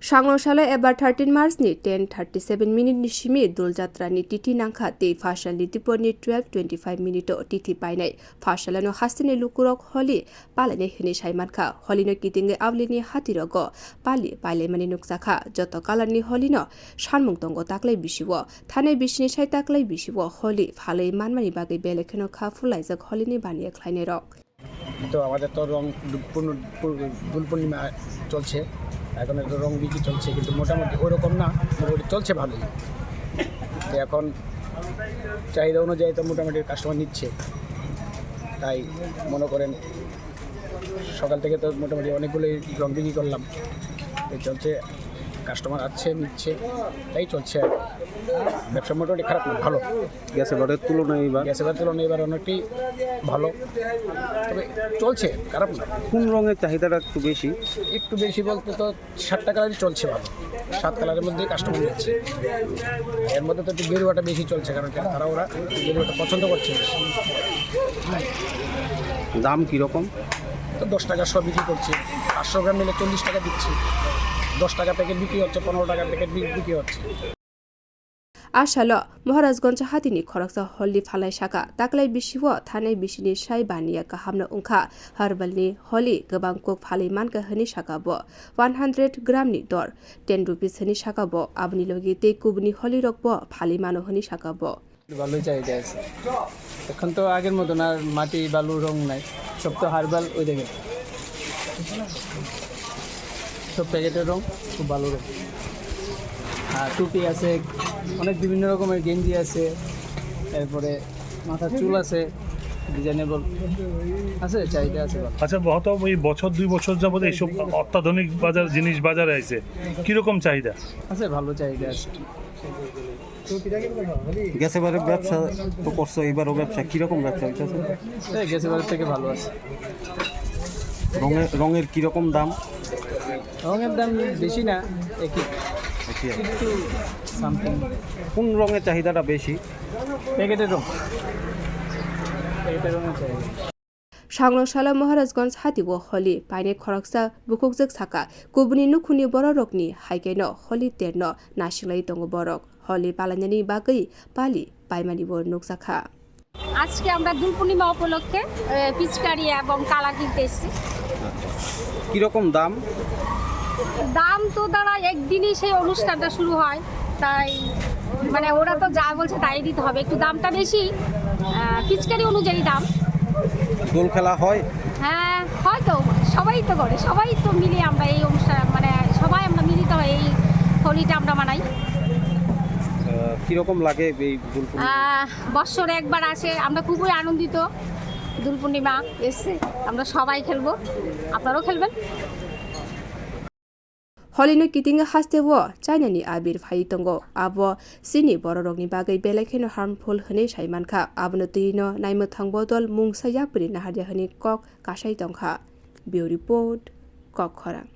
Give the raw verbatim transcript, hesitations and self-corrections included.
Sangno salo eba thirteen March ni ten thirty seven minute ni simi Dol Jatra ni tithi nangkha tei Phasalni dipor ni twelve twenty five minute o tithi painai. Phasalano hasteni lukurok Holi palainai hwnwi sai mankha. Holino kitingwi Aulini hatirogo pali pailaimani nukjakha. Joto kalarni Holino sanmung tongo taklai bisio. Thanai bisini sai taklai bisio Holi phalwi manmani bagwi belai kheno kha phulaijak Holini baniya khlainairok. তো আমাদের তো রং পূর্ণ, পূর্ণ, দোল পূর্ণিমা চলছে, এখন একটু রং বিক্রি চলছে, কিন্তু মোটামুটি ওরকম না, মোটামুটি চলছে ভালোই। তো এখন চাহিদা অনুযায়ী তো মোটামুটি কাস্টমার নিচ্ছে, তাই মনে করেন সকাল থেকে তো মোটামুটি অনেকগুলোই রং বিক্রি করলাম। এই চলছে, কাস্টমার আসছে, নিচ্ছে, তাই চলছে আর কি। ব্যবসা মোটামুটি খারাপ না, ভালো। গ্যাস এবারের তুলনায় এবার? গ্যাস এবার তুলনায় এবার অনেকটাই ভালো, তবে চলছে, খারাপ না। কোন রঙের চাহিদাটা একটু বেশি? একটু বেশি বলতে তো সাতটা কালারই চলছে ভালো, সাত কালারের মধ্যেই কাস্টমার নিচ্ছে। এর মধ্যে তো একটু গেরুয়াটা বেশি চলছে, কারণ কি তারা ওরা গেরুয়াটা পছন্দ করছে বেশি। দাম কীরকম? তো দশ টাকা সব বিক্রি করছি, পাঁচশো গ্রাম নিলে চল্লিশ টাকা দিচ্ছি, দশ টাকা প্যাকেট বিক্রি হচ্ছে, পনেরো টাকা প্যাকেট বিক্রি হচ্ছে। A salo Maharajganj hatini khoroksa Holi phalai saka, taklai bisio thanai bisini sai baniya kahamno wngkha. Herbal ni Holi kwbang kok phalwi mankha hwnwi saka bo. One hundred gram ni dor ten rupees hwnwi saka bo. Aboni logi tei kubuni Holi rok bo phalwi mano hwnwi saka bo. ভালোই চাহিদা আছে। এখন তো আগের মতন আর মাটি বালু রং নাই, সব তো হার্বাল। ওই দেখেন, সব প্যাকেটের রং, খুব ভালো রং। আর টুপি আছে, অনেক বিভিন্ন রকমের গেঞ্জি আছে, এরপরে মাথার চুল আছে, ডিজাইনেবল আছে, চাহিদা আছে ভালো। আচ্ছা, গত এই বছর দুই বছর যাবত এইসব অত্যাধুনিক বাজার জিনিস বাজারে আছে, কিরকম চাহিদা? আছে, ভালো চাহিদা আছে। গেছে বারে ব্যবসা তো করছো, এবারও ব্যবসা কিরকম ব্যবসা হইতেছে? এই গেছে বারের থেকে ভালো আছে। রঙের, রঙের কিরকম দাম? রঙের দাম বেশি না, একই। একই আর কি। একটু সামথিং। কোন রঙের চাহিদাটা বেশি? প্যাকেটের রং। প্যাকেটের রঙের চাহিদা। Sangno salo Maharajganj hatio Holi painai khoroksa bukhukjwk saka, kubuni nukhungni bororokni hai khe no Holi terno nasinglai tongo borok. Holi palainani bagwi pali paimani bo nukjakha. আজকে আমরা দোল পূর্ণিমা উপলক্ষে, এ, পিচকারি এবং কালার কিনতে এসেছি। কিরকম দাম? দাম তো দাঁড়া একদিনই সেই অনুষ্ঠানটা শুরু হয়, তাই মানে ওরা তো যা বলছে তাই দিতে হবে। একটু দামটা বেশি, আহ, পিচকারি অনুযায়ী দাম। দোল খেলা হয়? হ্যাঁ, হয়তো সবাই তো করে, সবাই তো মিলে আমরা এই অনুষ্ঠান, মানে সবাই আমরা মিলিত হয়ে এই হোলিটা আমরা মানাই। আহ, কিরকম লাগে এই দোল পূর্ণিমা? আহ, বৎসরে একবার আসে, আমরা খুবই আনন্দিত। দোল পূর্ণিমা এসছে, আমরা সবাই খেলবো, আপনারাও খেলবেন। Holino kitingo hasteo China ni abir phai tongo, abo chini bororokni bagwi belai kheno harmful hwnwi sai mankha, abono twino naimwthang bodol mungsa yapri naharya hwnwi kok kasai tongkha. Bureau Report, Kokkhorang.